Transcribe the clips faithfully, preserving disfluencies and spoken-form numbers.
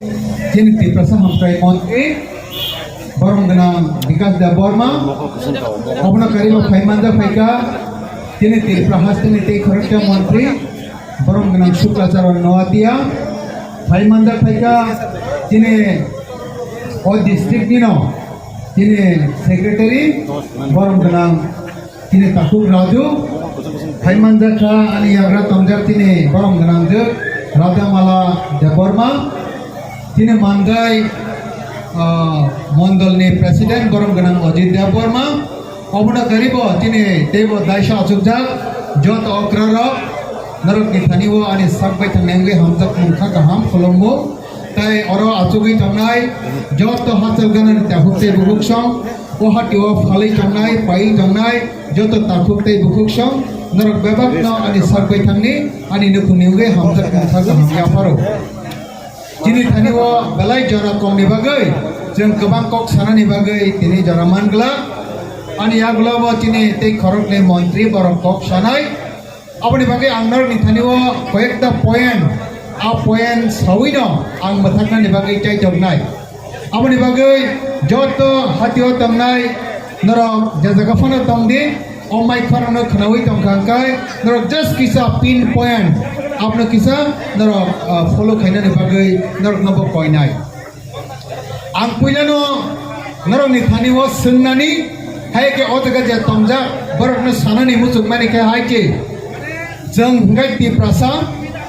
Chini Tiprasa hamkrai montri, borom gwnang Bikas Debbarma, obono karibo phai manjak phaikha, chini Tripura hasteni tei khoroksa montri, borom gwnang Sukla Charan Noatia, phai manjak phaikha, chini o district nino, chini secretary, borom gwnang Chini takhuk Raju, phai manjak kha ani yagra tongjak chini borom gwnangjak Raja Mala Debbarma. Chini manjai, ah, mondolni president borom gwnang Ajit Debbarma. Obono karibo chini teibo daisa achukjak joto okrarok norokni thani o ani sak bai thangnai wngwi hamjak mungkha kaham khulummo. Tai oro achugwi tongnai joto hachal ganani takhuk tei bukhuk song, o hati o phalwi tongnai, paiwi tongnai joto takhuk tei bukhuk song, norok bebakno ani sak bai thangni, ani nukhungni wngwi hamjak mungsa kaham yapharo. Chini thani o belai jora kongni bagwi, chwng kwbang kok sanani bagwi tini jora man glak. Ani yagulo bo chini tei khoroknwi montri borok kok sanai. Aboni bagwi ang norokni thani o koyekta point, a point sawino ang mwthaknani bagwi chaitornai. Aboni bagwi joto hatio tongnai norok je jaga phano tongdi, o mic phano khwnawi tongkha hwnkhe norok just kisa pin point abono kisa norok, ah, follow khainani bagwi norokno bo koinai. Ang puilano norokni thani o swngnani, hai khe o jaga je tongjak, borokno sanani muchungmani khe hai khe, chwng hwnkhe Tiprasa,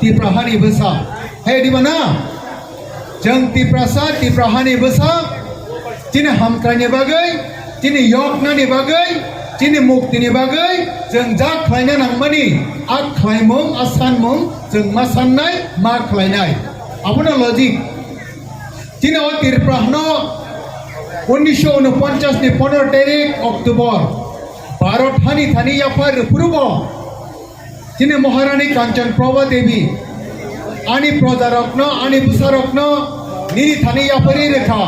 Tipra hani bwsa. Hai diba na? Chwng Tiprasa, Tipra hani bwsa, chini hamkraini bagwi, chini yoknani bagwi, chini muktini bagwi chwng ja khlaina nangmani, a khlaimung, a sanmung chwng ma sannai, ma khlainai. Abono logic. Chini o Tripura hano unisho unoponchas ni pondro tarik October, Bharot hani thani yaphar rwphuru bo chini Maharani Kanchan Prabha Devi ani projarokno, ani bwsarokno nini thani yaphari rwkha.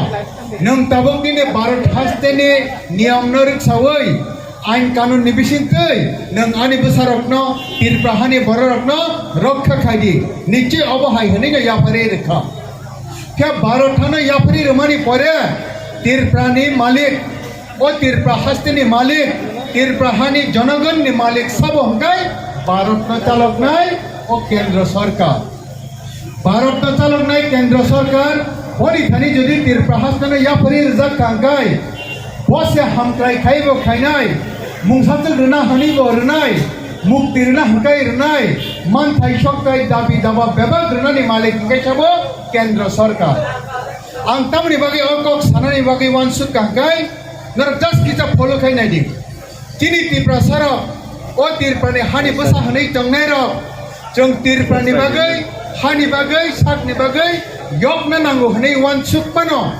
Nwng tabuk nini Bharot hasteni niyomno rwksawi, ain kanun ni bisingtwi nwng ani bwsarokno, Tripura hani bororokno rokha khaidi, nichoi obo hai hwnwi no yaphari rwkha. Khe Bharot hano yaphari rwmani pore Tripura ni malik, o Tripura hasteni malik, Tripura hani jonogonni malik sabo hwnkhe Bharotno chaloknai o Kendra Sorkar. Bharotno chaloknai Kendra Sorkar, boni thani jodi Tripura hasteno yaphari rwjak kha hwnkhe, bo se hamkrai khai bo khainai, mungsachwk rwna hwnwi bo rwnai, mukti rwna hwnkhe rwnai, manthai sokthai dabi daba bebak rwnani malik hwnkhe sabo Kendra Sorkar. Ang tamoni bagwi o kok sanani bagwi uansuk kha hwnkhe, norok just kisa follow khai naidi. Chini Tiprasarok, o Tripurani hani bwsa hwnwi tongnairok, chwng Tripurani bagwi, hani bagwi, sakni bagwi yokna nango hwnwi uansuk mano.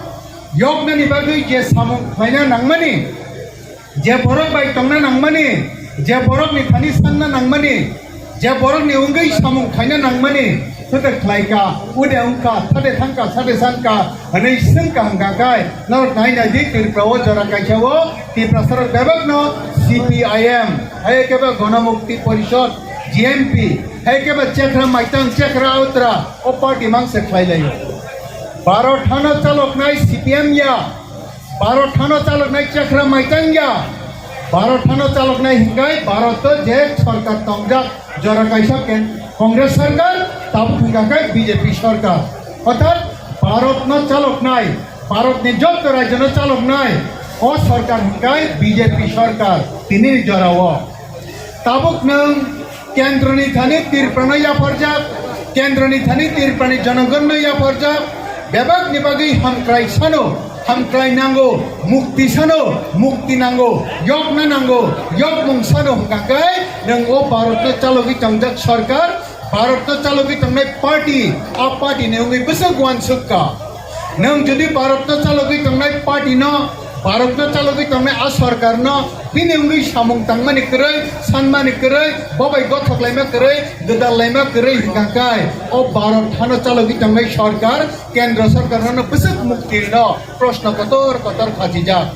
Yoknani bagwi je samung khlaina nangmani, je borok bai tongna nangmani, je borokni thani sanna nangmani, je borokni wngwi samung khaina nangmani, sote khlaika, ude wngkha, sade thangka, sade sankha, hwnwi swngkha hwnkha khe, norok nai nai di, Tripura o jora kaisa o Tiprasarok bebakno C P I M, hai khe ba Ganamukti Porishad, G M P, hai khe ba Chekra Maitang, Chekra Outra, o party mangse khlai laio. Bharot hano chaloknai C P M ya, Bharot hano chaloknai Chekra Maitang ya, Bharot hano chaloknai hwnkhe Bharot o je sorkar tongjak, jora kaisa ken Congress sorkar, tabuk hwnkha khe B J P sorkar. Orthat Bharot no chaloknai, Bharot ni joto rajyo no chaloknai o sorkar hwnkhe B J P sorkar, tini ni jora o. Tabuk nwng Kendroni thani Tripurano yapharjak, Kendroni thani Tripurani jonogonno yapharjak, bebakni bagwi hamkrai sano, hamkrai nango, mukti sano, mukti nango, yokna nango, yokmung sano hwnkha khe nwng o Bharotno chalogwi tongjak sorkar, Bharotno chalogwi tongnai party, a party ni wngwi bwswk uansuk kha. Nwng jodi Bharotno chalogwi tongnai party no, Bharotno chalogwi tongnai a sorkar no, bini wngwi samung tangmani kwrwi, sanmani kwrwi, bobai gothok laima kwrwi, gwdal laima kwrwi hwnkha khe, o Bharot hano chalogwi tongnai sorkar, Kendra sorkar no bwswk mukti rwno proshno kotor kotor khachijak.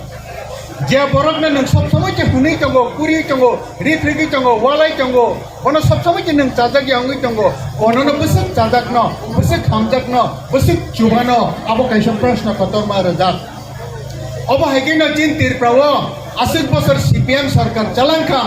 Je borokno nwng sob somoi khe hwnwi tongo, kwrwi tongo, riphrigwi tongo, walai tongo, bono sob somoi khe nwng chajak ya wngwi tongo, bonono bwswk chajakno, bwswk hamjakno, bwswk chubano, abo kaisa proshno kotorma rwjak. Obo hai kheno chini Tripura o aswk bosor C P M sarkar chalangkha,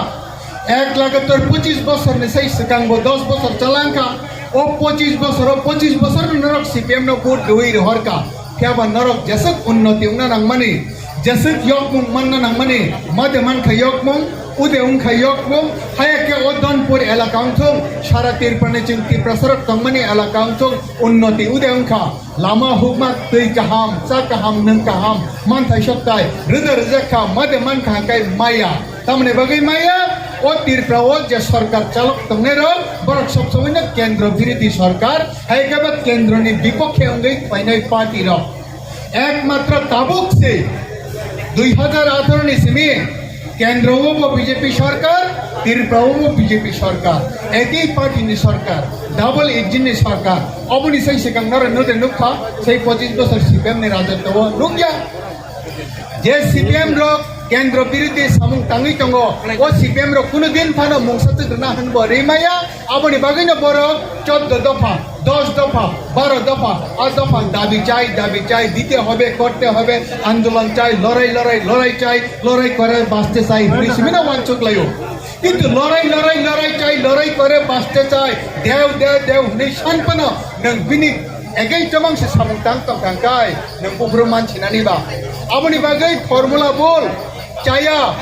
ek lagatar pochis bosorni sai swkangbo dos bosor chalangkha. O pochis bosoro, pochis bosorni norok C P M no vote rwi rohorkha. Phiya ba norok jeswk unnoti wngna nangmani, jeswk yokmung manna nangmani, made mankha yokmung, ude wngkha yokmung, haya khe o Donpur elaka wngthung, sara Tripurani chwng Tiprasarok tongmani elaka wngthung, unnoti ude wngkha. Lama hukma, twi kaham, cha kaham, nwng kaham, manthai sokthai, rwja rwjak kha, made mankha hwnkhe maya. Tamoni bagwi maya, o Tripura o je sorkar chalok tongnai rok, borok sob somoino kendro birodhi sorkar, hai khe bo kendroni bipokhe wngwi khlainai party rok. Ekmatro tabuk se dui hajar atharo ni simi kendro o bo B J P sorkar, Tripura o bo B J P sorkar, ekhi party ni sorkar, double engine ni sorkar. Oboni sai swkang noro node nukha, sai pochis bosor C P M ni rajotwo o nukya. Je C P M rok kendro birodhi samung tangwi tongo, o C P M rok kuno din phano mungsa twk rwna hwnbo rwi maya, aboni bagwino borok choddo dopha, dos dopha, baro dopha, a dopha dabi chai, dabi chai, dite hobe, korte hobe, andolon chai, lorai, lorai, lorai chai, lorai kore baste chai, hwnwi simino wansuk laio. Kintu lorai, lorai, lorai chai, lorai kore baste chai, deu, deu, deu hwnwi sanpano nwng bini egai chomang se samung tang tong kang kai, nwng buphuru mansinani ba. Aboni bagwi formula bul chaya,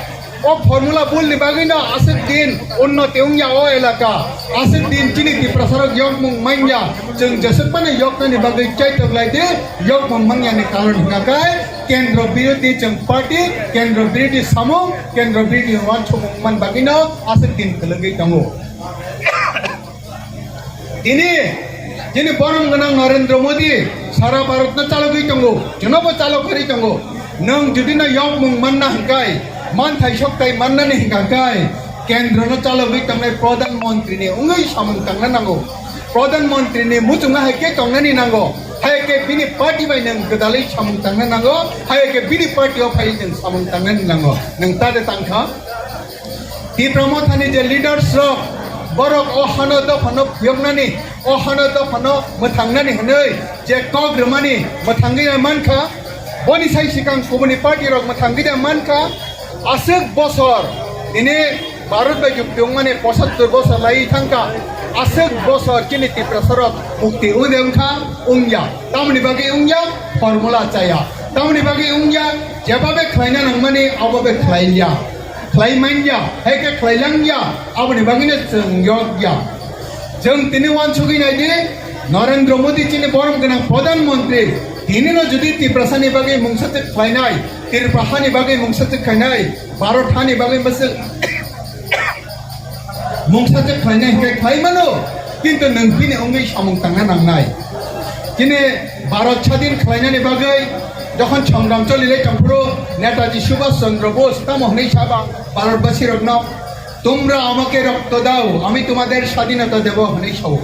o formula bul ni bagwi no aswk din unnoti wngya o elaka, aswk din chini Tiprasarok yokmung manya, chwng jeswk phano yoknani bagwi chaitok lai di, yokmung manya ni karon hwnkha kai, kendro birodhi chwng party, kendro birodhi samung, kendro birodhi wansukmung man bagwi no aswk din kwlwgwi tongo. Tini, tini borom gwnang Narendra Modi sara Bharat no chalogwi tongo, jonobo chalok kari tongo. Nwng jodi no yokmung manna hwnkhe, manthai sokthai mannani hwnkhe, kendro no chalogwi tongnai Pradhan Mantri ni wngwi samung tangna nango. Pradhan Mantri ni muchungo hai khe tongnani nango. Hai khe bini party bai nwng gwdalwi samung tangna nango. Hai khe bini party o phai nwng samung tangnani nango. Nwng ta de tangkha? Tipra Mothani je leaders rok, borok o hano dophano phiyoknani, o hano dophano mwthangnani hwnwi je kok rwmani mwthangwi mankha, boni sai swkang kubuni party rok mwthangwi mankha. Aswk bosor, tini Bharat bai jukti wngmani pochattor bosor lai thangkha, aswk bosor chini Tiprasa rok mukti wngde wngkha, wngya. Tamoni bagwi wngya, formula chaya. Tamoni bagwi wngya, jebabe khlaina nangmani, abobe khlaiya. Khlai manya, hai khe khlai langya, aboni bagwino chwng yokya. Chwng tini wansugwi nai di, Narendra Modi chini borom gwnang Pradhan Mantri, tini no jodi Tiprasa ni bagwi mungsa twi khlainai, Tripura hani bagwi mungsa twi khlainai, Bharat hani bagwi mungsa, mungsa twi khlainai hwnkhe khlai mano, kintu nwng bini wngwi samung tangna nangnai. Chini Bharat sadin khlainani bagwi jokhon songram cholilai tongphuru Netaji Subhash Chandra Bose tamo hwnwi saba Bharatbasi rokno, "Tumra amake rokto dao, ami tumader sadinota debo," hwnwi sao.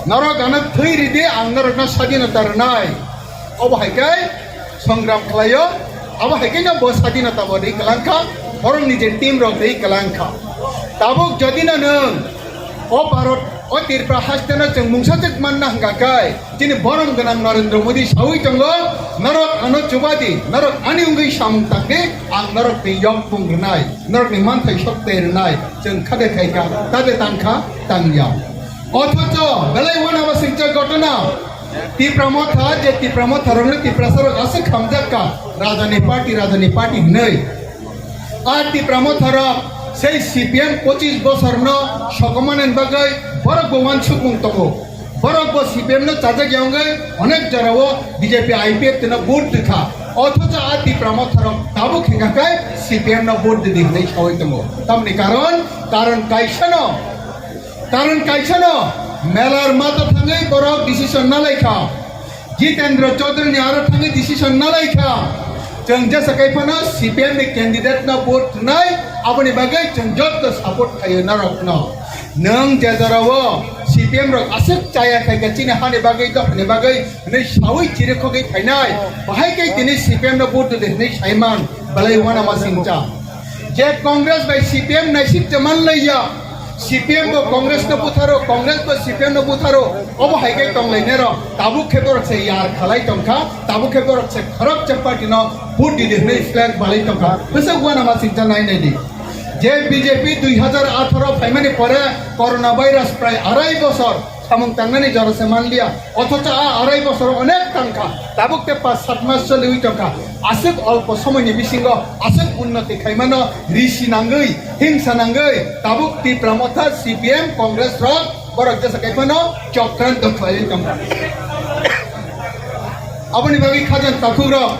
Norok ano thwi ridi, ang norokno sadinota rwnai. Obo hai khe songram khlaio, abo hai khe no bo sadinota bo rwi kwlangkha, borokni je team rok rwi kwlangkha. Tabuk jodi no nwng o Bharat, o Tripura haste no chwng mungsa twi manna hwnkha khe, chini borom gwnang Narendra Modi saui tongo, "Norok ano chuba di, norok ani wngwi samung tang di, ang norokni yokbung rwnai, norokni manthai sokte rwnai," chwng khade khaikha, tade tangkha, tangya. Othocho belai uanama singcha ghotona, Tipra Motha, je Tipra Motha rokno Tiprasa rok aswk khamjak kha, rajani party, rajani party hwnwi. A Tipra Motha rok sei C P M pochis bosorno sokomani bagwi borok bo wansukmung tongo. Borok bo C P M no chajak ya wngwi onek jorao B J P I P F T no vote rwkha. Othocho a Tipra Motha rok tabuk hwnkha khe C P M no vote rwdi hwnwi saui tongo. Tamni karon, karon kaisano, karon kaisano melar mata thangwi borok decision nalaikha. Jitendra Chaudhary ni aro thangwi decision nalaikha. Chwng jesa kai phano C P M ni candidate no vote rwnai, aboni bagwi chwng jotto support khaio norokno. Nwng je jorao C P M rok aswk chaya khaikha chini hani bagwi, dophani bagwi hwnwi saui chirikhogwi phainai, bahai khe tini C P M no vote rwdi hwnwi saiman. Belai uanama singcha. Je Congress bai C P M naisik teman laiya, C P M bo Congress no butharo, Congress bo C P M no butharo, obo hai khe tonglainai rok. Tabuk khe borok se yar khalai tongkha, tabuk khe borok se khorok chak party no vote di di hwnwi flag balai tongkha. Bwswk uanama singcha nai nai di. Je B J P dui hazar atharo phaimani pore corona virus prai arai bosor samung tangnani jora se manliya, othocho a arai bosor onek tangkha, tabuk te pas sat mas choliwi tongkha. Aswk olpo somoini bisingo aswk unnoti khaimano risi nangwi, hingsa nangwi, tabuk Tipra Motha, C P M, Congress rok borok jesa kaiphano chokranto khlaiwi tongkha. Aboni bagwi khajani takhuk rok,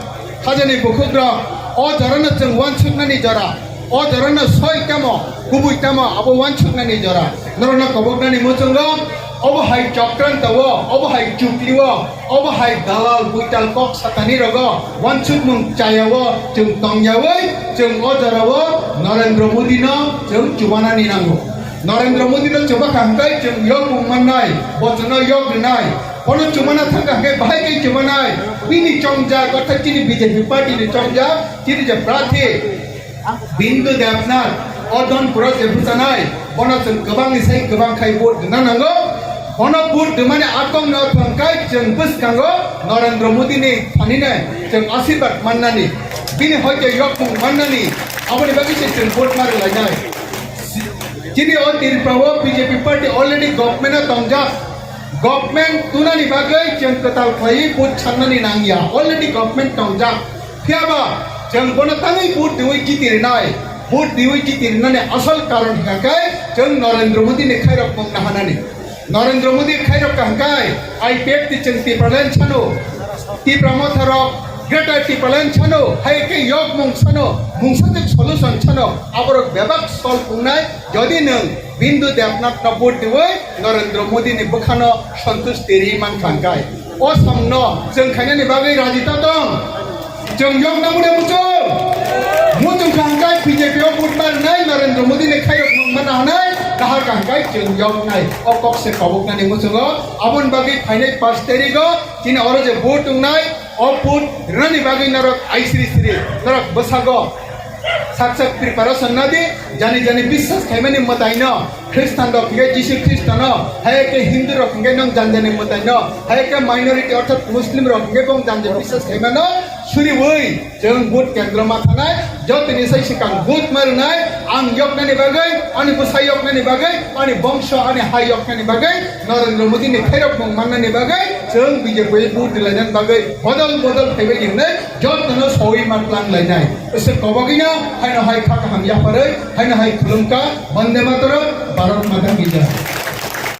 khajani bukhuk rok, o jorano chwng uansuknani jora. O jorano soi tamo, kubui tamo, abo uansuknani jora. Norokno koboknani muchungo, obo hai chokranto o, obo hai chukli o, obo hai dalal buital kok satani rogo, uansukmung chaya o, chwng tongyawi, chwng o jora o Narendra Modi no chwng chubanani nango. Narendra Modi no chubakha hwnkhe chwng yokmung mannai, bochorno yok rwnai. Bono chubana thangkha hwnkhe bahai khe chubanai. Bini chongjak, orthat chini B J P party ni chongjak, chini je prathi, Bindu Debnath, o Donpuro je bwchanai, bono chwng kwbangni sai kwbang khai vote rwna nango. Bono vote rwmani akongno thangkhai chwng bwskango Narendra Modi ni thani nai chwng asirwad mannani. Bini hoite yokmung mannani, aboni bagwi se chwng vote ma rwlainai. Chini o Tripura o B J P party already government o tongjak. Government tunani bagwi chwng kwtal khlaiwi vote sangnani nangya. Already government tongjak. Phiyaba chwng bono tangwi vote diwi jiti rinai. Vote diwi jiti rinani asol karon hwnkha khe chwng Narendra Modi ni khairok mung nahanani. Narendra Modi khairok kaham khai I P F T chwng Tipraland sano. Tipra Motha rok Greater Tipraland sano. Hai khe yok mung sano. Mungsa solution sano. Aborok bebak solve wngnai. Jodi nwng Bindu Debnath no vote diwi Narendra Modi ni bwkhano santush tiri man khankai. O samno chwng khainani bagwi raji ta tong. Chwng yok na mune muchung. Muchung khankai B J P o vote mar nai Narendra Modi ni khayok nung mana hanai kahar khankai chwng yok nai. O kok se kobok nani muchungo abon bagwi phainai pas tarigo chini oro je vote wngnai o vote rwnani bagwi norok aisiri siri norok bwsago Sak sak preparation na di, jani jani biswas khaimani mwtaino, Khristan rok hwnkhe Jisu Khristano, hai khe Hindu rok hwnkhe nwng jani jani mwtaino, hai khe minority orthat Muslim rok hwnkhe bong jani jani biswas khaimano suriwi chwng vote kendro ma thanai, jotoni sai swkang vote ma rwnai, ang yoknani bagwi, ani bwsa yoknani bagwi, ani bongso, ani hai yoknani bagwi, Narendra Modi ni khairok mung mannani bagwi chwng B J P vote dilainani bagwi bodol bodol phaibai hinwi jotno soi ma tlang lainai. Ese kobogino haino hai kha kaham yaparwi, haino hai khulumkha, Bande Mataram, Bharat Mata Ki Jai.